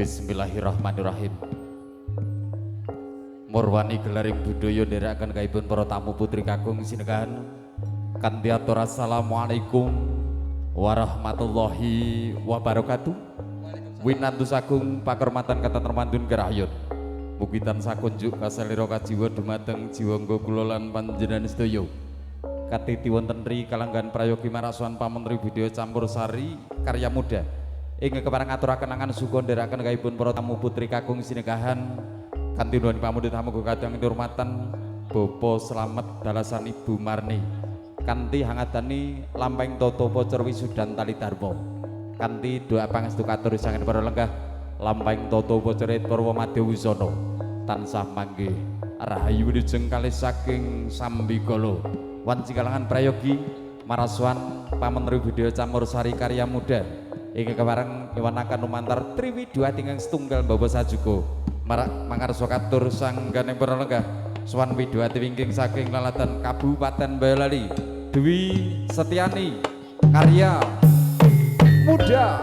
Bismillahirrahmanirrahim. Murwani gelaring budaya nderekaken kaipun para tamu putri kakung sinekahan kanthi atur assalamualaikum warahmatullahi wabarakatuh. Winantu sagung pakurmatan katentremandun kerahyon. Mugi tansah kunjuk kasalira kajiwa dumateng jiwangga kula lan panjenengan sedaya. Katiti wonten ri kalanggan prayogi marasuan pamentri budaya campur sari karya muda. Ing kepareng ngaturaken angan suka nderekaken kaipun para tamu putri kakung sinekahan kanthi nuwun pamundhut amuga kadang kinurmatan Bapak Slamet dalasan Ibu Marni kanthi hangatani lampahing tata upacara wisudan tali dharma kanthi doa pangestu katur saking para lenggah lampahing tata upacara purwa madya wusana tansah manggih rahayu wilujeng kalih saking sambikala wanci kalangan prayogi marasuan pamentri budaya campur sari karya muda ing kepareng nyuwunaken lumantar triwiduati ingkang setunggal bapa sajuka marak mangarsa katur sangganing para lenggah sowan widuati wingking saking lalatan Kabupaten Boyolali Dwi Setiani karya muda.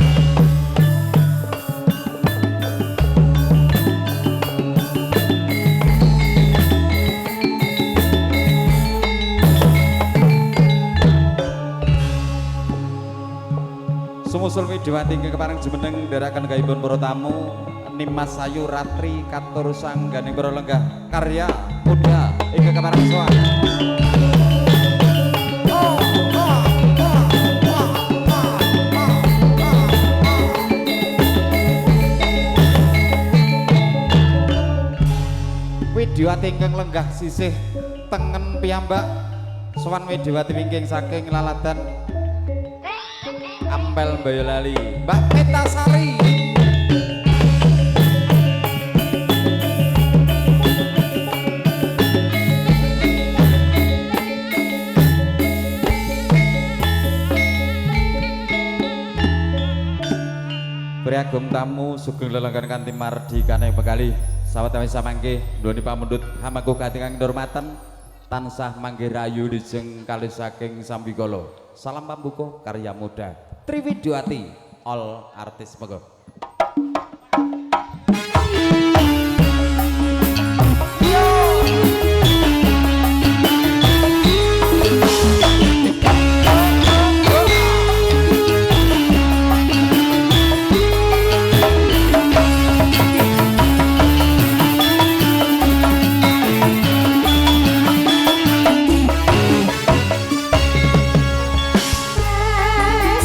Sumusul widuati ingkang kepareng jumeneng ndherekaken gaibun para tamu Nimas Sayu Ratri katur sangganing para lenggah karya muda ingkang kepareng sowan. Widyawati ingkang lenggah sisih tengen piyambak sowan widyawati wingking saking lalatan Ampel Boyolali Mbak Petasari. Priagem tamu sugeng lelenggan kanthi mardikane bekali sawetawis samangke nuwun pamundhut hamangku katingang kinurmatan tansah manggih rayu lijeng kalih saking sambikala. Salam pambuka karya muda Triwidyawati all artis monggo.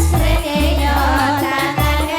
Srengenge tangan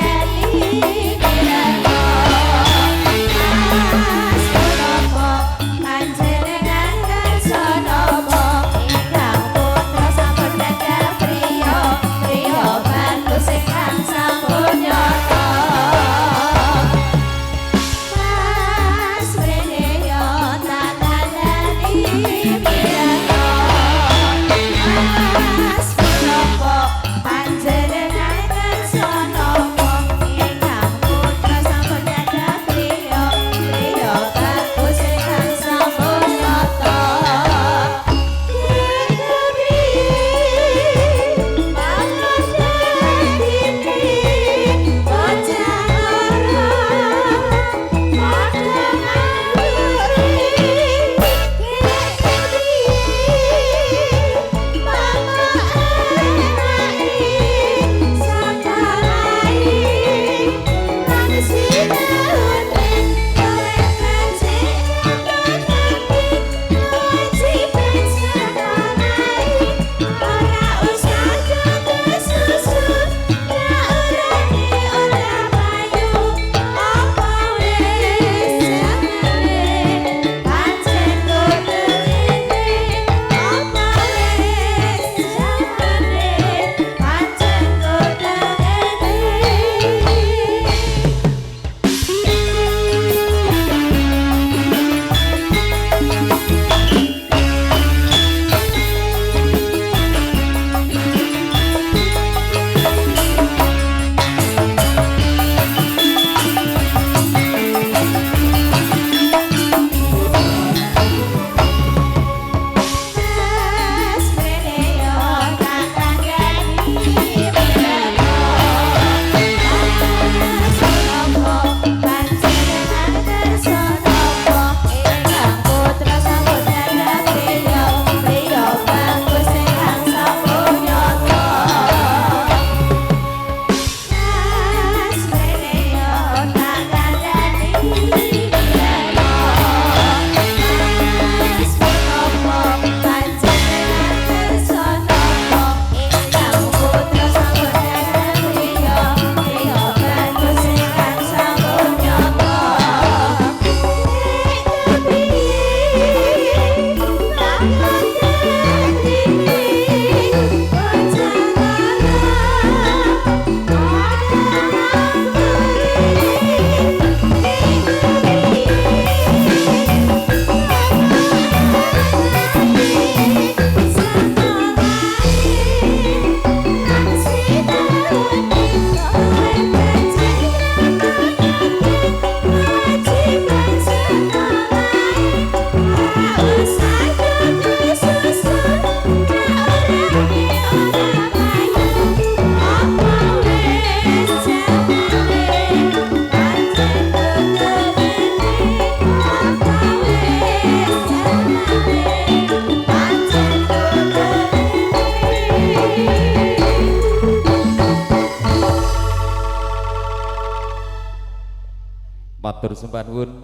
Matur sembah nuwun.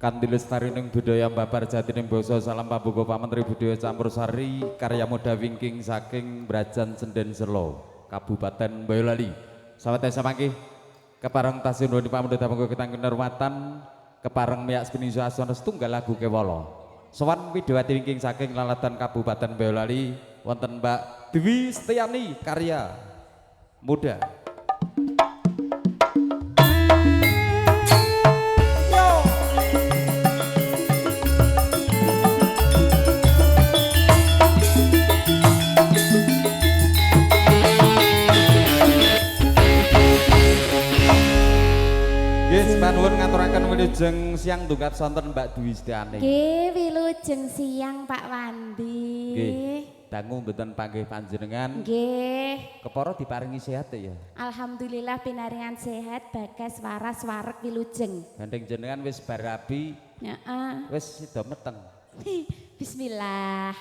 Kanthi lestarining budaya babar jatining basa salam pambuka pamentri budaya campur sari karya muda wingking saking Brajan Senden Selo Kabupaten Boyolali. Sawetawis samangke kepareng tasih nuwun pamundhut monggo kitang kinurmatan kepareng miyak sepinisa asana setunggal lagu kewala. Sowan widowati wingking saking Lalatan Kabupaten Boyolali wonten Mbak Dwi Setiani karya muda. Nggih, panuwun ngaturaken wilujeng siang dongkap sonten Mbak Dwi Setiani. Nggih, wilujeng siang Pak Wandi. Nggih, dangu mboten panggih panjenengan. Nggih. Kepara diparingi sehat ya. Alhamdulillah pinaringan sehat, bagas waras wareg wilujeng. Gandeng jenengan wis bar rabi. Heeh. Wis sida meteng. Bismillah.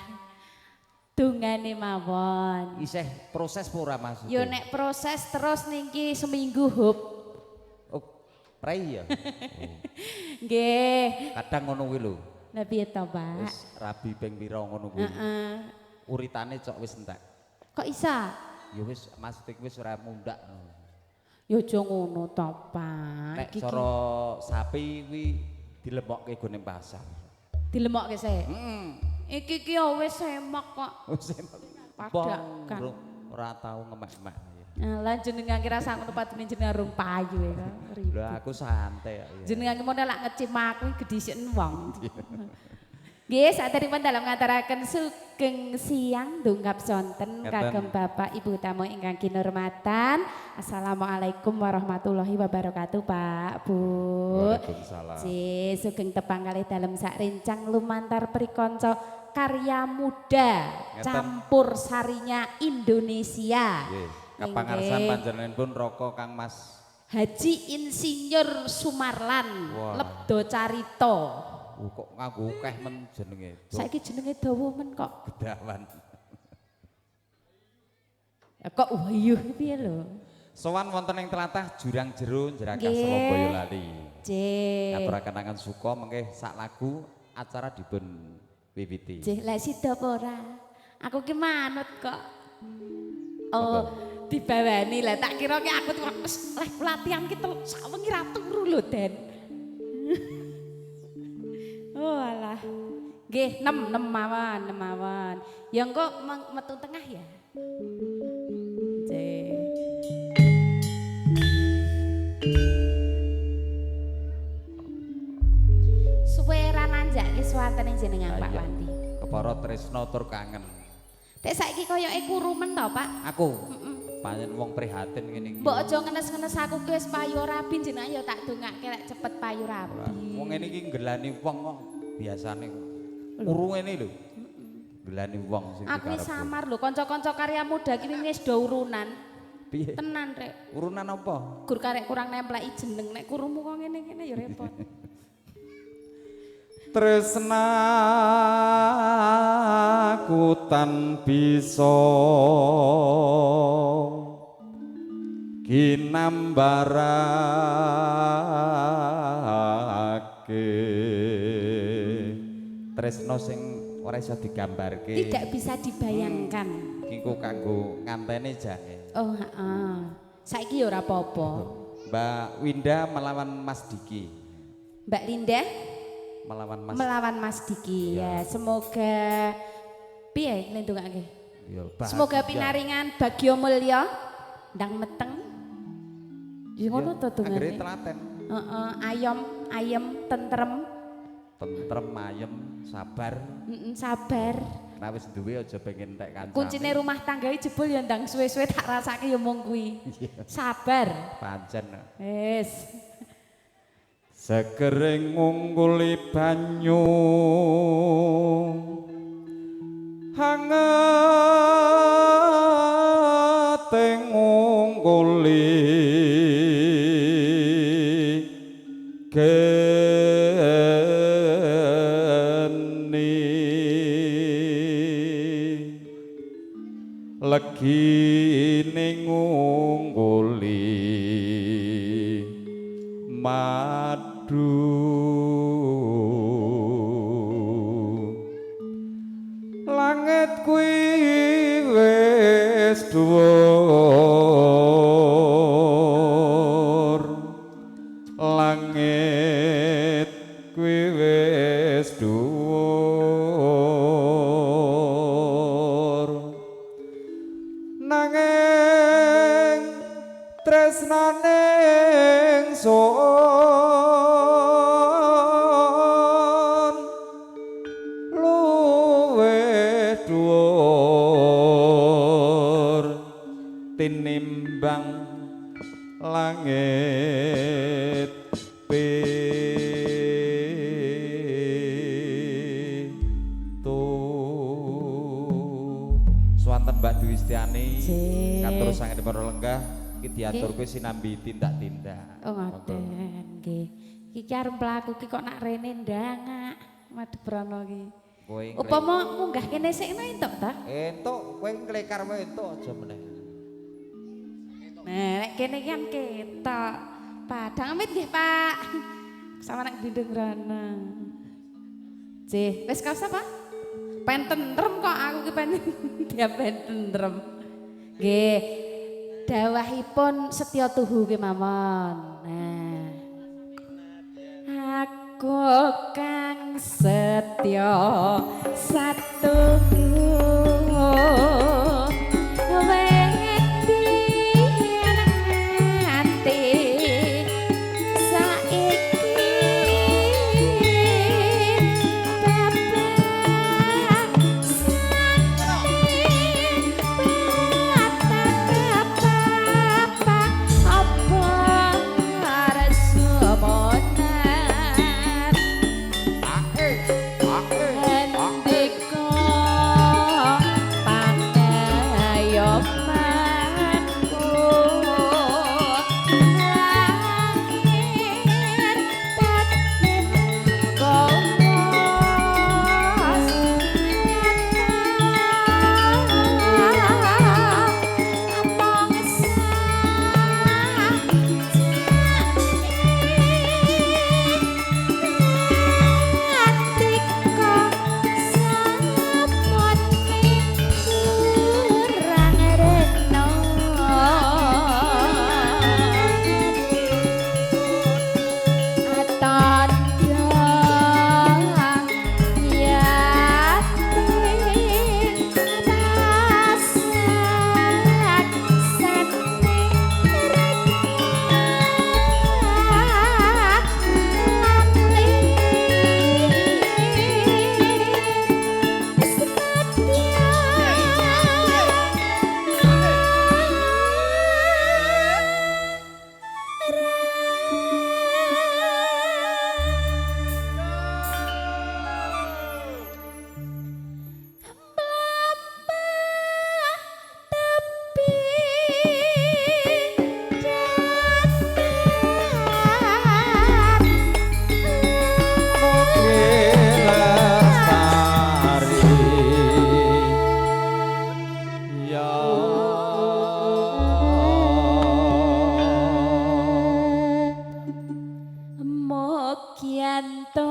Dungane mawon. Isih proses apa ora Mas? Yo nek proses terus niki seminggu hup. Prei ya. Nggih. Kadang ngono kuwi lho. Lah piye to, Pak? Wis rabi ping pira ngono kuwi. Heeh. Uritane cok wis entek. Kok isa? Ya wis maksud iki wis ora mundak. Ya aja ngono to, Pak. Nek cara sapi kuwi dilemokke go ning pasar. Dilemokke sik? Heeh. Iki ki ya wis semok kok. Wis semok. Padha ora tau ngemek-emek. Lah jenengan kira sak ngono padune jenengan rung payu ya. Lho aku santai kok. Jenengan ki mono lak ngecim aku gedhisik wong. Nggih, saderipun dalem ngaturaken sugeng siang dongkap sonten kagem Bapak Ibu tamu ingkang kinurmatan. Assalamualaikum warahmatullahi wabarakatuh, Pak, Bu. Waalaikumsalam. Nggih, sugeng tepang kalih dalem sak rencang lumantar prikanca karya muda campur sarinya Indonesia. Nggih. Kapangarsan panjenenganipun Raka Kang Mas Haji Insinyur Sumarlan. Wah. Lebdo Carita. Kok nganggo akeh men jenenge. Saiki jenenge dawa men kok. Gedawan. Ya kok wayuh piye lho. Sowan wonten ing tlatah Jurang Jero Jrakah Selo Boyolali. Nggih. Ngaturaken angan suka mengke sak lagu acara dipun wiwiti. Nggih, lha sida apa ora? Aku ki manut kok. Oh, dibawani lah tak kira ki aku wis latihan ki sak wengi ra turu lho, Den. Oh alah. Nggih, 6 mawon, 6 mawon. Ya engko metu tengah ya. Nggih. Suwe ra nanjake suwatene jenengan Pak Wanti. Kepara tresna tur kangen. Tek saiki koyoke kurumen to, Pak? Aku. Heeh. Pancen wong prihatin ngene iki. Mbok aja ngenes-ngenes aku ki wis payu rabi jenengan ya tak dongake lek cepet payu rabi. Wong ngene iki nggelani wong kok biasane kok. Kuru ngene lho. Heeh. Nggelani wong sing dikarepe. Aku samar lho kanca-kanca karya muda ki wis do urunan. Piye? Tenan rek. Urunan apa? Gur karek kurang nempleki jeneng nek kurumu kok ngene-ngene ya repot. Tresnaku tan bisa ginambarake. Tresna sing ora iso digambarke. Tidak bisa dibayangkan. Iki ku kanggo ngantene jane. Oh, heeh. Saiki ya ora apa-apa. Mbak Winda melawan Mas Diki. Mbak Linda melawan Mas melawan Mas Diki ya. Semoga piye lindungake? Ya, semoga pinaringan bagya mulya ndang meteng. Ya ngono to dongane. Anggere telaten. Heeh, ayom, ayem, tentrem. Tentrem, ayem, sabar. Heeh, sabar. Nek wis duwe aja pengen entek kancane. Kuncine rumah tangga iki jebul ya ndang suwe-suwe tak rasake ya mung kuwi. Sabar. Pancen. Wis. Segering ngungkuli banyu hangete ngungkuli geni legine ngungkuli madu. Langit kuwi wis dhuwur, nanging tresnane ingsun luwih dhuwur tinimbang langit pitu. Swanten Mbak Dwi Stiani katur sanget para lenggah iki diaturke sinambi tindak-tindak. Oh ngoten nggih. Iki arep mlaku ki kok nak rene ndangak madhep rono ki. Upama munggah kene sik entuk ta? Entuk, kowe nglekar wae entuk aja meneh. Nah, nek kene iki kan ketok. Padang amit nggih, Pak. Sama nek glindung rono. Jih, wis kaos apa? Pen tentrem kok aku ki pen dia pen tentrem. Nggih. Dawahipun setya tuhu ki mawon. Nah. Aku kang setya satuhu Satya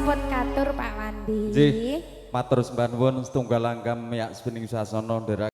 Sampun katur Pak Wandi. Nggih. Matur sembah nuwun setunggal langgam yak spining sasana.